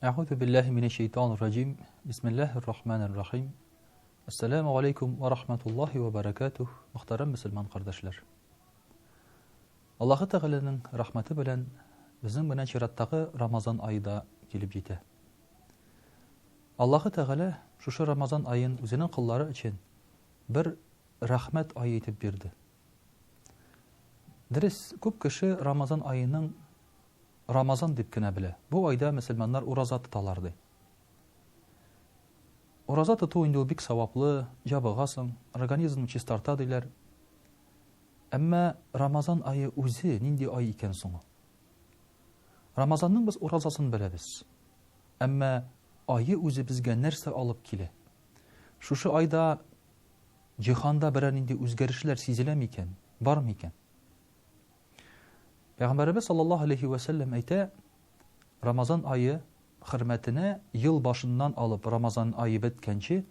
Әгъузу биллаһи минәш шәйтанир раҗим. Бисмиллаһир рахманир рахим. Ассаламу алейкум ва рахматуллаһи ва баракатух. Мөхтәрәм мөселман кардәшләр. Аллаһы Тәгаләнең рәхмәте белән безнең менә чираттагы Рамазан ае да килеп җитә. Аллаһы Тәгалә шушы Рамазан аен үзенең коллары өчен бер рәхмәт ае итеп бирде. Дөрес, күп кеше Рамазан аеның Рамазан дип кенә белә. Бу айда мөселманнар ураза тоталар ди. Ураза тоту инде ул бик саваплы, җабыгасың, организмны чистарта диләр. Әмма Рамазан ае үзе нинди ай икән соң ул? Рамазанның без уразасын беләбез. Әмма ае үзе безгә нәрсә алып килә? Шушы айда җиһанда берәр нинди үзгәрешләр сизелә микән, бар микән? Пәйгамбәребез саллаллаһу алейхи вә сәлләм әйтә, Рамазан ае хөрмәтенә ел башыннан алып Рамазан ае беткәнче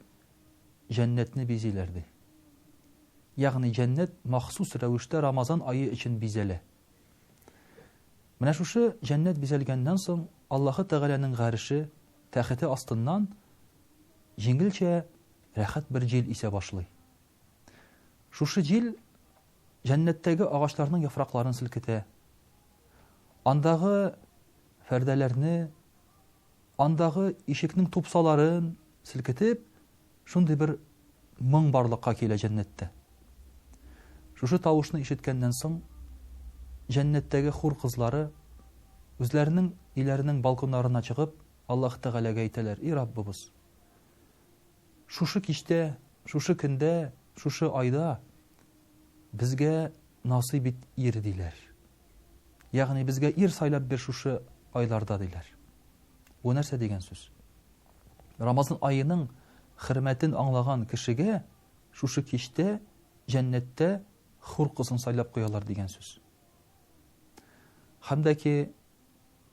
җәннәтне бизиләр ди. Ягъни җәннәт махсус рәвештә Рамазан ае өчен бизәлә. Менә шушы җәннәт бизәлгәннән соң Аллаһы Тәгаләнең гареше, тәхете астыннан җиңелчә рәхәт бер җил исә башлый. Шушы җил җәннәттәге агачларның яфракларын селкетә. Андагы фәрдәләрне, андагы ишекнең тупсаларын селкетеп, шундый бер моң барлыкка килә җәннәттә. Шушы тавышны ишеткәннән соң, җәннәттәге хур кызлары үзләренең өйләренең балконнарына чыгып, Аллаһ Тәгаләгә әйтәләр: "И Раббыбыз, Шушы кичтә, шушы көндә, шушы айда безгә насыйп ит ир, диләр. Ягъни безгә ир сайлап бир шушы айларда, диләр. Бу нәрсә дигән сүз? Рамазан аеның хөрмәтен аңлаган кешегә шушы кичтә җәннәттә хур кызын сайлап куялар дигән сүз. Һәм дә ки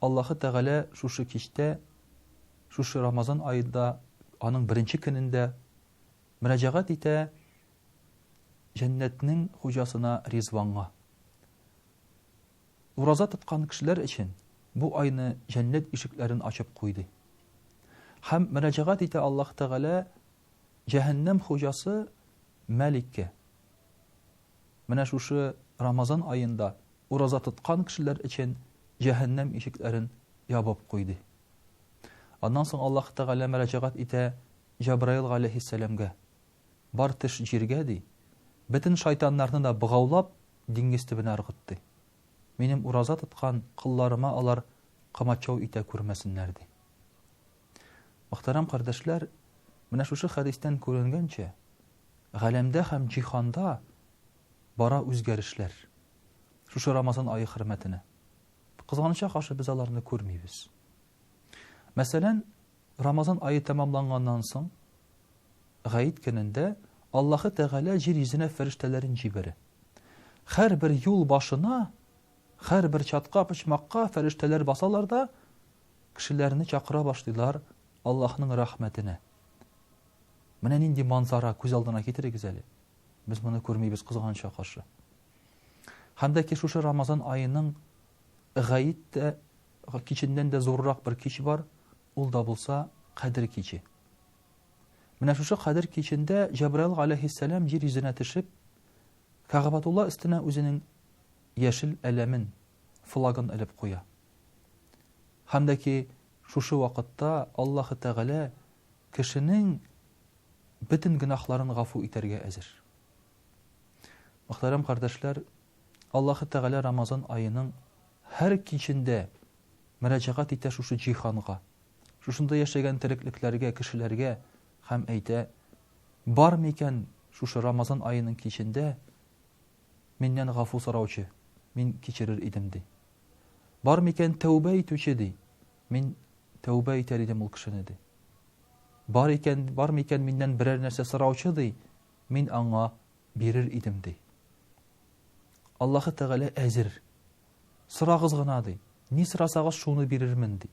Аллаһы Тәгалә шушы кичтә, шушы Рамазан аенда, аның беренче көнендә мөрәҗәгать итә җәннәтнең хуҗасына Ризванга. Ураза тоткан кешеләр өчен бу айны җәннәт ишекләрен ачып куй ди. Һәм мөрәҗәгать итә Аллаһ Тәгалә җәһәннәм хуҗасы Мәликкә. Менә шушы Рамазан аенда ураза тоткан кешеләр өчен җәһәннәм ишекләрен ябып куй, ди. Аннан соң Аллаһ Тәгалә мөрәҗәгать итә Җәбраил галәйһиссәламгә, Бар төш җиргә, ди, бөтен шайтаннарны да богаулап, диңгез төбенә ыргыт, ди. Минем ураза тоткан колларыма алар комачау итә күрмәсеннәр, ди. Мөхтәрәм кардәшләр, менә шушы хәдистән күренгәнчә, галәмдә һәм җиһанда бара үзгәрешләр. Шушы Рамазан ае хөрмәтенә. Кызганычка каршы без аларны күрмибез. Мәсәлән, Рамазан ае тәмамланганнан соң, Гает көнендә Аллаһы Тәгалә җир йөзенә фәрештәләрен җибәрә. Һәрбер юл башына, һәрбер чатка, почмакка фәрештәләр басалар да, кешеләрне чакыра башлыйлар Аллаһның рәхмәтенә. Менә нинди манзара күз алдына китерегез әле. Без моны күрмибез кызганычка каршы. Һәм дә ки шушы Рамазан аеның гаит тә киченнән дә зуррак бер кич бар, ул да булса Кадер киче. Менә шушы Кадер кичендә Җәбраил галәйһиссәлам җир йөзенә төшеп, Кәгъбәтулла өстенә үзенең яшел әләмен, флагын элеп куя. Һәм дә ки шушы вакытта Аллаһы Тәгалә кешенең бөтен гөнаһларын гафу итәргә әзер. Мөхтәрәм кардәшләр, Аллаһы Тәгалә Рамазан аеның һәр кичендә мөрәҗәгать итә шушы җиһанга, шушында яшәгән тереклекләргә, кешеләргә һәм әйтә, бар микән шушы Рамазан аеның кичендә миннән гафу сораучы, мин кичерер идем, ди. Бар микән тәүбә итүче, ди, мин тәүбә итәр идем ул кешене, ди. Бар икән, бар микән миннән берәр нәрсә сораучы, ди, мин аңа бирер идем, ди. Аллаһы Тәгалә әзер. Сорагыз гына, ди. Ни сорасагыз, шуны бирермен, ди.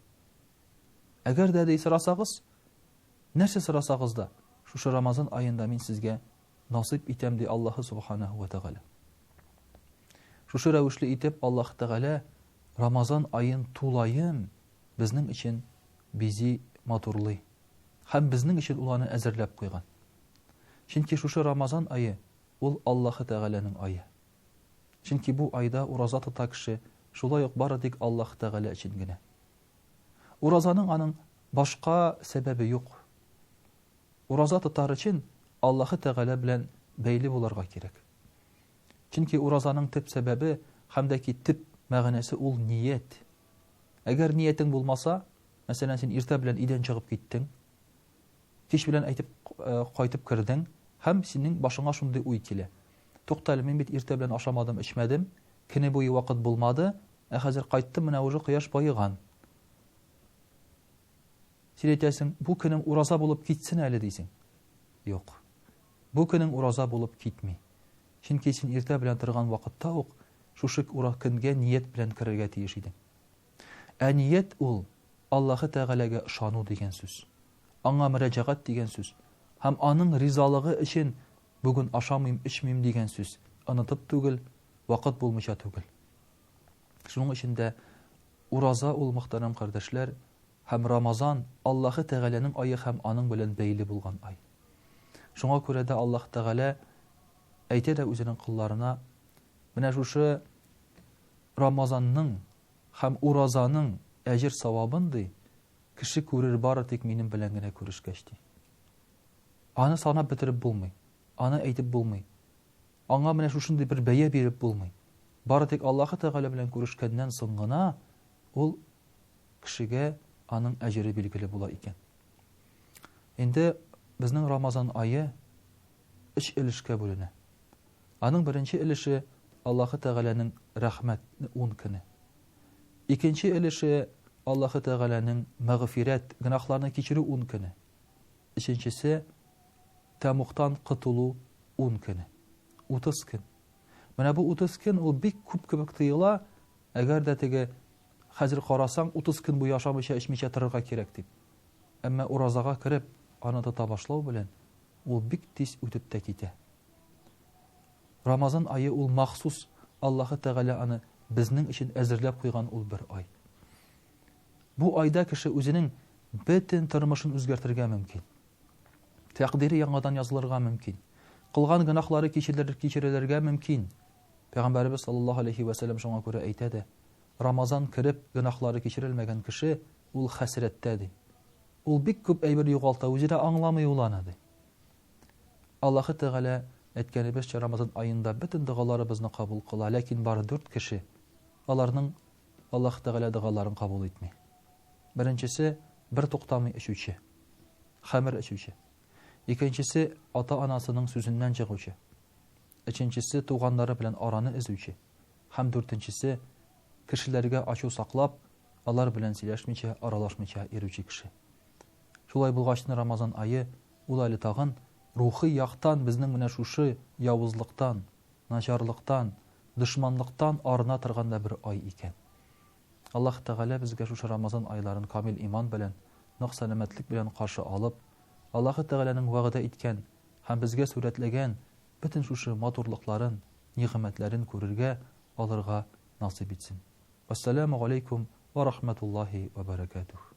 Әгәр дә, ди, сорасагыз, нәрсә сорасагыз да, шушы Рамазан аенда мин сезгә насыйп итәм, ди Аллаһы Субханаһу ва Тәгалә. Шушы рәвешле итеп Аллаһ Тәгалә Рамазан аен тулаем безнең өчен бизи, матурлый. Һәм безнең өчен ул аны әзерләп куйган. Чөнки шушы Рамазан ае ул Аллаһы Тәгаләнең ае. Чөнки бу айда ураза тота кеше шулай ук бары тик Аллаһы Тәгалә өчен генә. Уразаның аның башка сәбәбе юк. Ураза тотар өчен Аллаһы Тәгалә белән бәйле булырга кирәк. Чөнки уразаның төп сәбәбе һәм дә ки төп мәгънәсе ул ният. Әгәр ниятең булмаса, мәсәлән, син иртә белән өйдән чыгып киттең, кич белән әйтеп э, кайтып кердең һәм синең башыңа шундый уй килә. Тукта әле, мин бит иртә белән ашамадым, эчмәдем, көне буе вакыт булмады, ә хәзер кайттым, менә уже кояш баеган. Син әйтәсең, бу көнем ураза булып китсен әле, дисең. Юк. Бу көнең ураза булып китми. Чөнки син иртә белән торган вакытта ук шушы көнгә ният белән керергә тиеш идең. Ә ният ул Аллаһы Тәгаләгә ышану дигән сүз. Аңа мөрәҗәгать дигән сүз. Һәм аның ризалыгы өчен бүген ашамыйм, эчмим дигән сүз. Онытып түгел, вакыт булмыйча түгел. Шуның өчен дә ураза ул, мөхтәрәм кардәшләр, һәм Рамазан, Аллаһы Тәгаләнең ае һәм аның белән бәйле булган ай. Шуңа күрә дә Аллаһ Тәгалә әйтә дә үзенең колларына, менә шушы Рамазанның һәм уразаның әҗер-савабын, ди, кеше күрер бары тик минем белән генә күрешкәч, ди. Аны санап бетереп булмый, аны әйтеп булмый. Аңа менә шушындый бер бәя биреп булмый. Бары тик Аллаһы Тәгалә белән күрешкәннән соң гына ул кешегә аның әҗере билгеле була икән. Инде безнең Рамазан ае өч өлешкә бүленә. Аның беренче өлеше Аллаһы Тәгаләнең рәхмәт ун көне. Икенче өлеше Аллаһы Тәгаләнең мәгъфирәт, гөнаһларны кичерү ун көне. Өченчесе тәмугтан котылу ун көне. 30 көн. Менә бу 30 көн ул бик күп кебек тоела, әгәр дә теге хәзер карасаң, 30 көн буе ашамыйча, эчмичә торырга кирәк дип. Әмма уразага кереп, аны тота башлау белән, ул бик тиз үтеп тә китә. Рамазан ае ул махсус Аллаһы Тәгалә аны безнең өчен әзерләп куйган ул бер ай. Бу айда кеше үзенең бөтен тормышын үзгәртергә мөмкин. Тәкъдире яңадан язылырга мөмкин. Кылган гөнаһлары кичерелер, кичерелергә мөмкин. Пәйгамбәребез саллаллаһу алейхи вә сәлләм шуңа күрә әйтә дә, Рамазан кереп, гөнаһлары кичерелмәгән кеше ул хәсрәттә, ди. Ул бик күп әйбер югалта, үзе дә аңламый ул аны, ди. Аллаһы Тәгалә, әйткәнебезчә, Рамазан аенда бөтен догаларыбызны кабул кыла, ләкин бары дүрт кеше, аларның Аллаһы Тәгалә догаларын кабул итми. Беренчесе, бер туктамый эчүче, хәмер эчүче. Икенчесе, ата-анасының сүзеннән чыгучы. Өченчесе, туганнары белән араны өзүче. Һәм дүртенчесе, кешеләргә ачу саклап, алар белән сөйләшмичә, аралашмыйча йөрүче кеше. Шулай булгачтын Рамазан ае ул әле тагын рухи яктан безнең менә шушы явызлыктан, начарлыктан, дошманлыктан арына торган да бер ай икән. Аллаһ Тәгалә безгә шушы Рамазан айларын камил иман белән, нык сәламәтлек белән каршы алып, Аллаһы Тәгаләнең вәгъдә иткән һәм безгә сурәтләгән бөтен шушы матурлыкларын, нигъмәтләрен күрергә, алырга насыйп итсен. Вәссәламү галәйкүм вә рахмәтуллаһи вә бәрәкәтүһ.